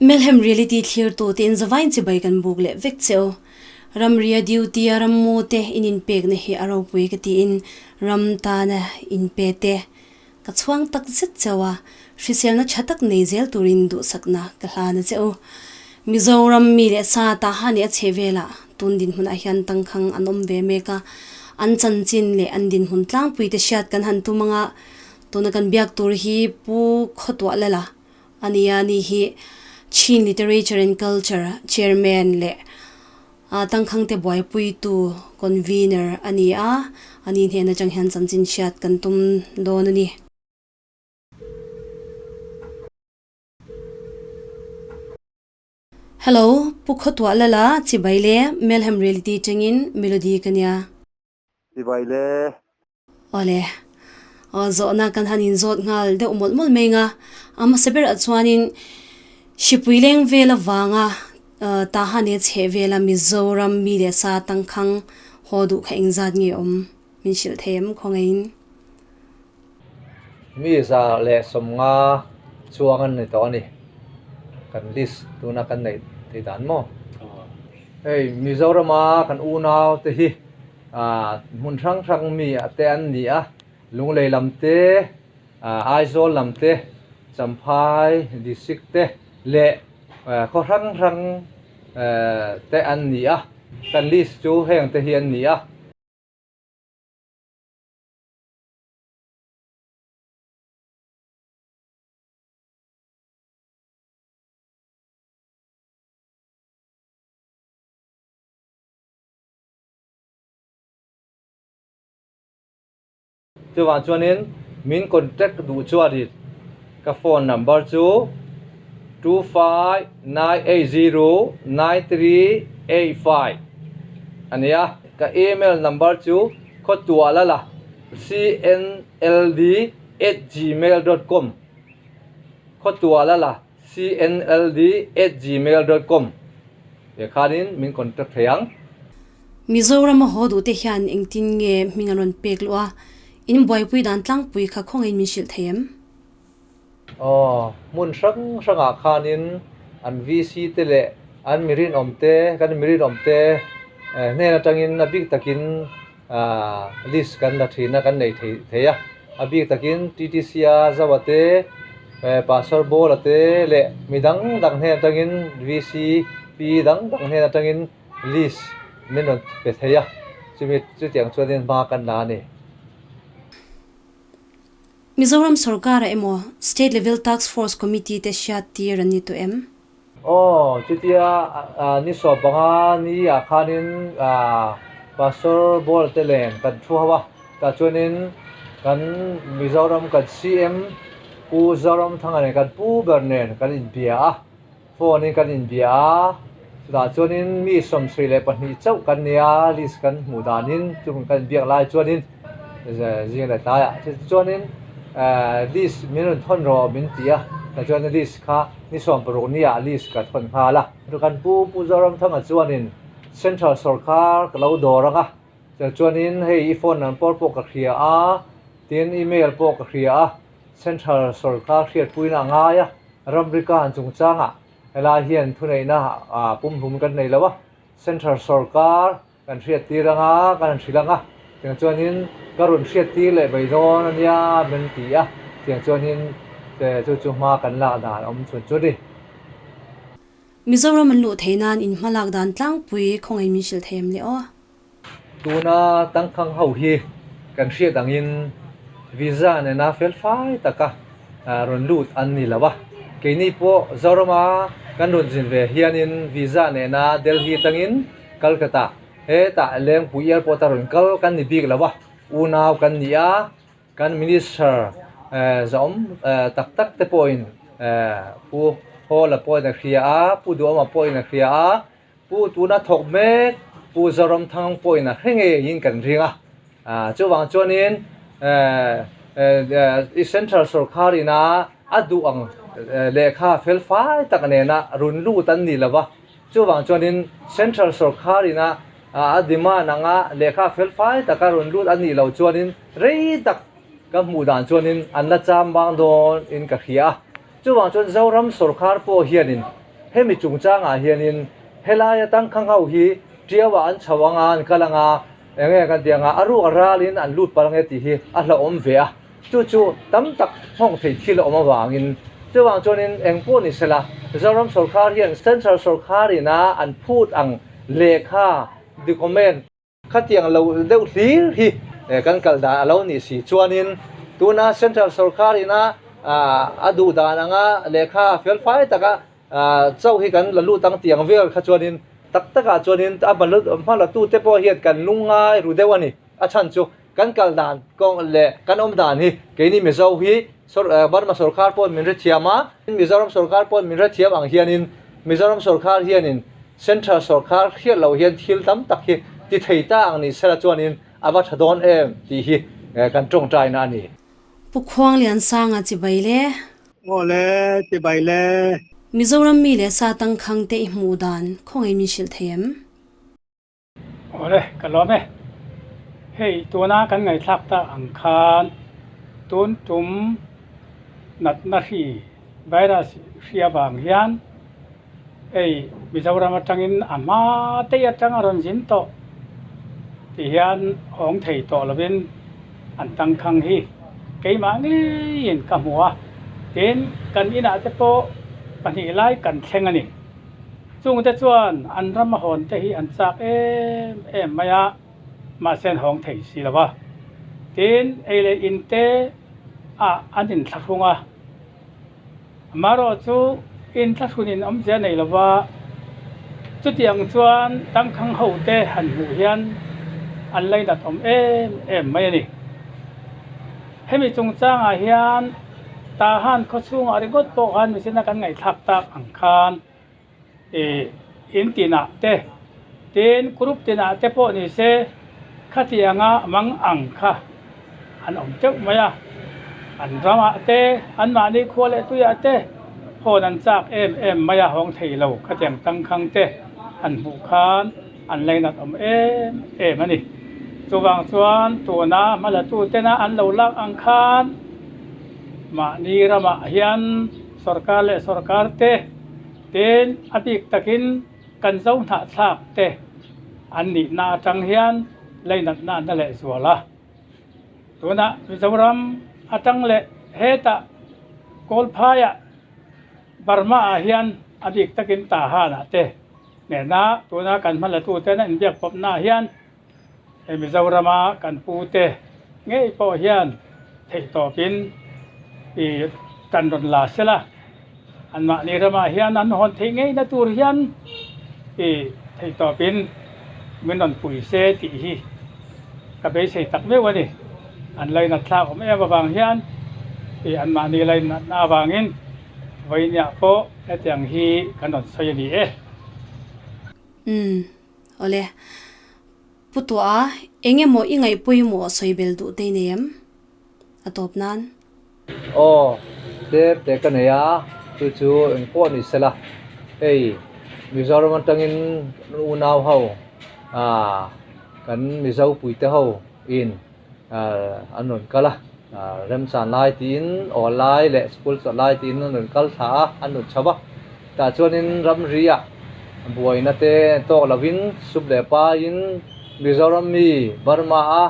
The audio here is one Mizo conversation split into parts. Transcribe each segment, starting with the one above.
Melhem Reality thlirtu te in zavain chibai kan buk leh vek che u. Ramria duty a rammu te in inpekna hi a ropui ka tiin ram tana inpe te ka chhuang tak zet cheu a, hriselna tha tak nei zel turin duhsakna ka hlan a che u. Mizoram mi leh sa Tahan i a chhe velah tun dinhmunah hian tangkhang an awm ve mek a, an chanchin leh an dinhmun tlangpui te hriat kan han tum anga tuna kan biak tur hi Pu Khawtuah Lala a ni a, ni hi Chin Literature and Culture Chairman leh tangkhang te buaipuitu Convener a ni a, a ni hnen atang hian chanchin hriat kan tum dawn a ni. Hello, Pu Khawtuah Lala, Chibai le Melhem Reality tangin Melody ka nia. Chibai le. Awle. Aw zawhna kan han inzawt nghal deuh mawlh mawlh mai nga. A hmasa berah chuanin Hripui leng vel avanga Tahan e chheh vela Mizoram mi leh sa tangkhang haw duh kha engzat nge awm? Min hrilh thei em khawngaihin? Mi 150 chuang an ni tawh a ni. Kan list tuna kan neih theih dan maw? Hei Mizorama kan unau te hi hmun hrang hrang mi te an ni a, Lunglei lam te, Aizawl lam te, Champhai district te leh khaw hrang hrang te an ni a. Kan list chu heng te hi an ni a. Chuvang chuanin min contact duh chuanin ka phone number chu 25 980 9385 a ni a. Ka email number chu khawtuahlala cnld@gmail.com khawtuahlala cnld@gmail.com eh khanin min contact thei ang. Mizoram a haw duh te hian engtin nge hming an rawn pek luh a, in buaipui dan tlangpui kha khawngaih min hrilh thei em? Aw, hmun hrang hrangah khanin an VC te leh an mi rinawm te, kan mi rinawm te hnen atangin a bik takin list kan la thin a, kan nei thei thei a. A bik takin TTC a Zawa te, Pastor Bawla te leh mi dang dang hnen atangin VC P dang dang hnen atangin list min rawn pe thei a, chumi chutiang chuanin hma kan la a ni. Mizoram sorkara emaw State Level Task Force Committee te hriat tir an ni tawh em? Aw, chutia ni 15 ni ah khanin Pastor Bawla te len kan thu ho a, tah chuanin kan Mizoram kan CM Pu Zoramthanga nen kan pu ber nen kan inbia a, phone in kan inbia a, chutah chuanin mi 72 chauh kan nia list kan hmuh danin chung kan inbiak lai chuanin zing leh tlaiah chuanin list min rawn thawn rawh min ti a, tah chuan list kha ni 60 niah list ka thawn nghal a. Kan pu Pu Zoramthanga chuanin Central sawrkar ka lo dawr ang a, chuanin hei i phone number pawh ka hria a, tin email pawh ka hria a, Central sawrkar hriatpuina a ngai a, ramrika an chungchangah helai hian thuneihna pumhlum kan nei lo a, Central sawrkar kan hriattir ang a, kan han hrilh ang a, tiang chuanin ka rawn hriattir leh mai dawn a nia min ti a, tiang chuanin chu chu hma kan lak dan awm chhun chu a ni. Mizoram an luh theih nan in hmalak dan tlangpui khawngaih min hrilh thei em le aw? Tuna tangkhang ho hi kan hriat angin visa nena fel fai taka rawn lut an ni lo a, keini pawh Zorama kan rawn zin ve hianin visa nena Delhi atangin Calcutta hetah Lengpui airport a rawn kal kan ni bik lo a, unau kan ni a, kan minister zawm tak tak te pawhin Pu Hawla pawhin a hria a, Pu Duhawma pawhin a hria a, Pu tuna thawk mek Pu Zoramthang pawhin a hre ngeiin kan ring a. Chuvang chuanin Central sorkar ina a duh ang lehkha fel fai tak nena run lut an ni lova. Chuvang chuanin Central sorkar ina a demand anga lehkha fel fai taka run lut an nih loh chuanin rei tak ka hmuh dan chuanin an la cham bang dawn in ka hria a. Chuvang chuan Zoram sorkar pawh hianin. Hemi chungchangah hianin helaia tangkhang ho hi Tiauah an chho anga an kal anga enge kan tih anga a ruk a ralin an lut palh ange tih hi a hlauhawm ve a. Chu chu tam tak nghawng thei thil a awm avangin chuvang chuanin eng pawh ni sela Zoram sawrkar hian Central sawrkar ina an phut ang lehkha, document, Khatiang lo deuh hlir hi kan kal dan a lo nih si chuanin tuna Central sawrkar ina a duh dan anga lehkha felfai taka chauh hi kan la lut ang tih ang vel kha chuanin tak takah chuanin a hma la tute pawh hian kan lungngai ru deuh a ni. A chhan chu kan kal dan kawng leh kan awm dan hi keini Mizo hi Burma sawrkar pawhin min hrethiam a, Mizoram sawrkar pawhin min hrethiam ang hianin Mizoram sawrkar hianin Central sawrkar hriat loh hian thil tam tak hi ti thei ta ang ni sela chuanin a va tha dawn em tih hi kan tawngtaina a ni. Pu Khuangliansanga chibai le. Aw le, chibai le. Mizoram mi leh sa tangkhang te i hmuh dan khawngaih min hrilh thei em? Aw le, ka lawm e. Hei, tuna kan ngaihthlak tak ang khan tun tum natna hri, virus, hri avang hian hei Mizoram atangin a hma tei atang a rawn zin tawh ti hian hawng thei tawh lovin an tangkhang hi keimah ngeiin ka hmu a, tin kan inah te pawh pahnih lai kan thleng a ni. Chungte chuan an ram a hawn te hi an chak em em mai a, mahse an hawng thei si lo a. Tin, ei leh in te ah an inthlahrung a. Amaherawh chu inthlahrun in awmzia nei lo va, chutiang chuan tangkhang ho te han hmuh hian an lainat awm em em mai a ni. Hemi chungchangah hian Tahan khawchhungah ringawt pawh khan mihring kan ngaihthlak tak ang khan ih in tinah te tin group tinah te pawh ni se khatianga mang ang kha an awm teuh mai a, an ramah te anmahni khua leh tuiah te hawn an chak em em mai a hawng thei lo khatiang tangkhang te an hmuh khan an lainat awm em em a ni. Chuvang chuan tuna hmalatu tena an lo lak ang khan mahni ramah hian Sorkar leh sorkar te tin a bik takin kan zo hnahthlak te an nihna atang hian leinatna an la leh zual a. Tunah Mizoram atang leh hetah Kawlphaiah Burma ah hian a bik takin Tahan ah te nena tuna kan hmalatu ten an inbiak pawpna ah hian Hei Mizorama kan pu te ngei pawh hian theihtawpin i tan rawn la sela, anmahni ramah hian an hawn theih ngeina tur hian i theihtawpin min rawn pui se tih hi ka beisei tak meuh a ni. An lainat thlak awm em avang hian i anmahni lainatna avangin vawiiniah pawh hetiang hi kan rawn sawi a ni e. Umm. Awle. Pu Tuah, eng emaw i ngaih pawimawh sawi bel duh te i nei em? A tawp nan. Aw, tlem te ka nei a, chu chu eng pawh ni sela. Hei, Mizoram atangin unau ho, ah, kan Mizo puite ho in an rawn kal a, remchan lai tiin aw lai leh school chawlh lai tiin an rawn kal thla a, an rawn chho a, tah chuanin ramri ah buaina te tawk lovin sup leh paiin Mizoram mi Burma a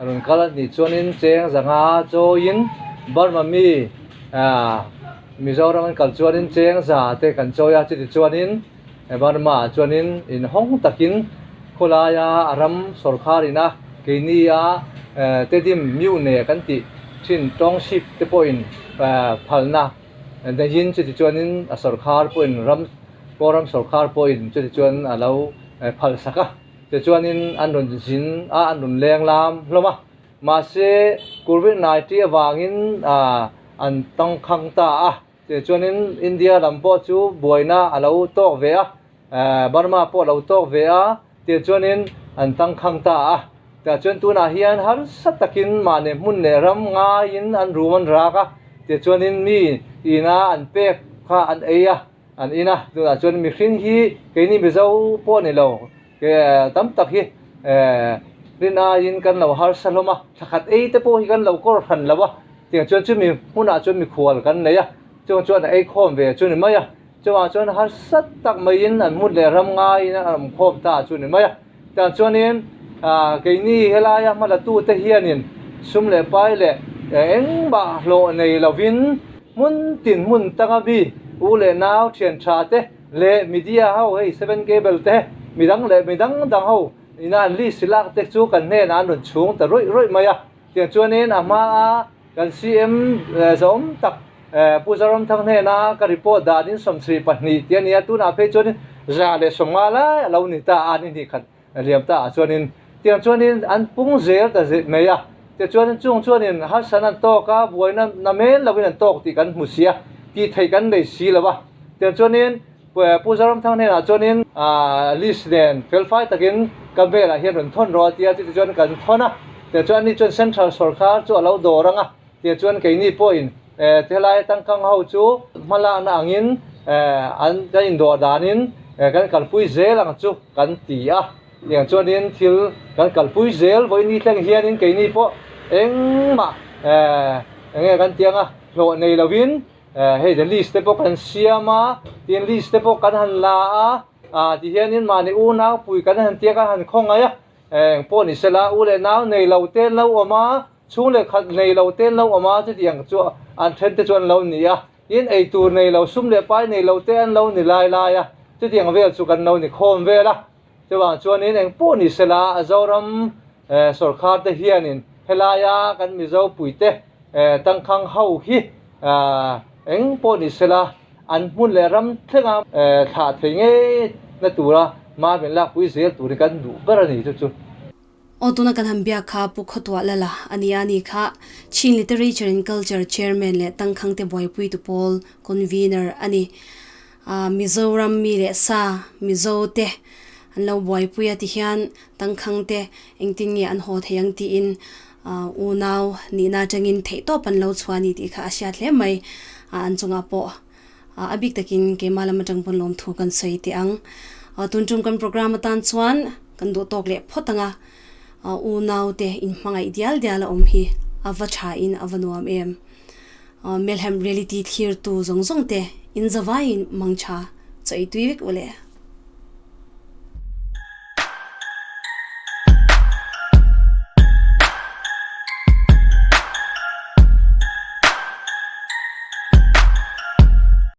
rawn kal a nih chuanin cheng zanga chawiin Burma mi ah Mizoram an kal chuanin cheng za te kan chawi a, chuti chuanin Burma ah chuanin inhawng takin khawlaia a ram sawrkhar ina keini a Tedim Mune kan tih thin township te pawhin phalna neiin chuti chuanin a sawrkhar pawhin ram Kawlram sawrkhar pawhin chuti chuan a lo phalsak a, tichuanin an rawn zin a an rawn leng lam hlawm a. Mahse Covid 19 avangin an tangkhang ta a. Tichuanin India lam pawh chu buaina a lo tawk ve a, Burma pawh a lo tawk ve a, tichuanin an tangkhang ta a. Tah chuan tunah hian harsa takin mahni hmun leh ram ngaiin an rum an rak a, tichuanin mi ina an pek kha an ei a, an in a. Tunah chuan mihring hi keini Mizo pawh ni lo, tam tak hi rin aiin kan lo harsa hlawm a, thla khat ei te pawh hi kan lo kawr hran lo a, tiang chuan chumi hmunah chuan mikhual kan nei a, chung chuan a ei khawm ve chu ni mai a. Chuvang chuan harsat tak maiin an hmun leh ram ngaiin an awm khawm ta chu ni mai a. Tah chuanin keini helaia hmalatute hianin sum leh pai leh engmah hlawh nei lovin hmun tin hmun tanga mi u leh nau thian tha te leh media ho hei seven cable te midang leh midang dang ho ina an list lak te chu kan hnenah an rawn chhung ta rawih rawih mai a. Tiang chuanin a hmaa kan CM zawm tak Pu Zoramthang hnena ka report danin 72 tih a ni a, tunah phei chuanin 150 lai a lo ni ta a, ni hnih khat liam ta ah chuanin tiang chuanin an pung zel ta mai a, tichuanin chung chuanin harsatna an tawk a, buaina na men lovin an tawk tih kan hmu si a, tih theih kan nei si lo a, tiang chuanin Pu Zoramthang hnenah chuanin list nen felfai takin ka velah hian rawn thawn rawh a ti a, chutichuan kan thawn a, tichuan ani chuan Central sawrkar chu a lo dawr ang a, tichuan keini pawhin helai tangkang ho chu hmalakna angin an kan indawh danin kan kalpui zel ang chu kan ti a, tiang chuanin thil kan kalpui zel vawiin thleng hianin keini pawh engmah enge kan ti ang a, hlawh nei lovin Hei the list te pawh kan siam a, tin list te pawh kan han la a, ah ti hianin mahni unau pui kan han tia kan han khawngaih a, eng pawh ni sela u leh nau nei lo te an lo awm a, chhung leh khat nei lo te an lo awm a, chutiang chu an then te chu an lo ni a, tin eitur nei lo sum leh pai nei lo te an lo ni lai lai a, chutiang vel chu kan lo ni khawm vel a, chuvang chuanin eng pawh ni sela Zoram sawrkhar te hianin helaia kan Mizo puite Tangkhang ho hi eng pawh ni sela an hmun leh ram thlenga thlah thei ngei na tura hma min lakpui zel tur hi kan duh ber a ni chu chu. Aw tuna kan han biak kha Pu Khawtuah Lala a ni a ni kha Chin Literature and Culture Chairman leh Tangkhang te buaipuitu pawl Convener a ni. Mizoram mi leh sa Mizo te an lo buaipui a ti hian Tangkhang te engtin nge an haw thei ang tiin Unau nihna atangin theihtawp an lo chhuah a ni tih kha a hriat hle mai. An chungah pawh a bik takin keimah lam atang pawn lawmthu kan sawi teh ang. Tun tum kan program atan chuan kan duh tawk leh phawt ang a, unau te inhmangaih dial dial a awm hi a va tha in a va nuam em. Melhem reality thlirtu zawng zawng te in zavaiin mangtha chaw ei tui vek u le.